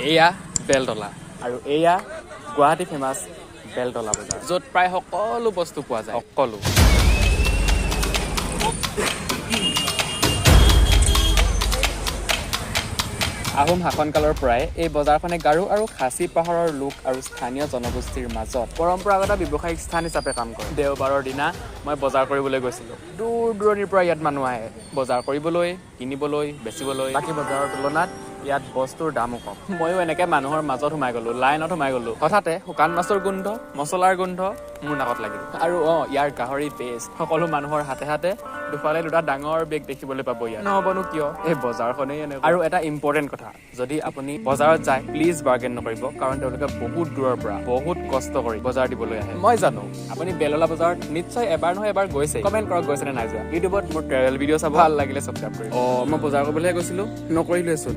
এয়া বেলতলা আৰু এয়া গুৱাহাটী ফেমাছ বেলতলা বজাৰ, য'ত প্ৰায় সকলো বস্তু পোৱা যায়, সকলো। আহোম শাসনকালৰ পৰাই এই বজাৰখনে গাৰো আৰু খাচী পাহাৰৰ লোক আৰু স্থানীয় জনগোষ্ঠীৰ মাজত পৰম্পৰাগত ব্যৱসায়িক স্থান হিচাপে কাম কৰে। দেওবাৰৰ দিনা মই বজাৰ কৰিবলৈ গৈছিলোঁ। দূৰ দূৰণিৰ পৰা ইয়াত মানুহ আহে বজাৰ কৰিবলৈ, কিনিবলৈ, বেচিবলৈ। বাকী বজাৰৰ তুলনাত ইয়াত বস্তুৰ দামো কম। ময়ো এনেকে মানুহৰ মাজত সোমাই গ'লো, লাইনত সোমাই গ'লো। হঠাতে শুকান মাছৰ গোন্ধ, মছলাৰ গোন্ধ মোৰ নাকত লাগিল। আৰু ইয়াৰ গাহৰি বেষ্ট। সকলো মানুহৰ হাতে হাতে দুফালে দুটা ডাঙৰ বেগ দেখিবলৈ পাব ইয়াত। নহ'বনো কিয়, এই বজাৰখনেই এনেকুৱা। আৰু এটা ইম্পৰ্টেণ্ট কথা, যদি আপুনি বজাৰত যায় প্লিজ বাৰ্গেন নকৰিব, কাৰণ তেওঁলোকে বহুত দূৰৰ পৰা বহুত কষ্ট কৰি বজাৰ দিবলৈ আহে। মই জানো আপুনি বেলতলা বজাৰত নিশ্চয় এবাৰ নহয় এবাৰ গৈছে। কমেণ্ট কৰক গৈছে নে নাই যোৱা। ইউটিউবত মোৰ ট্ৰেভেল ভিডিঅ' চাব, ভাল লাগিলে ছাবস্ক্ৰাইব কৰিব। মই বজাৰ কৰিবলৈহে গৈছিলোঁ, নকৰিলোৱেচোন।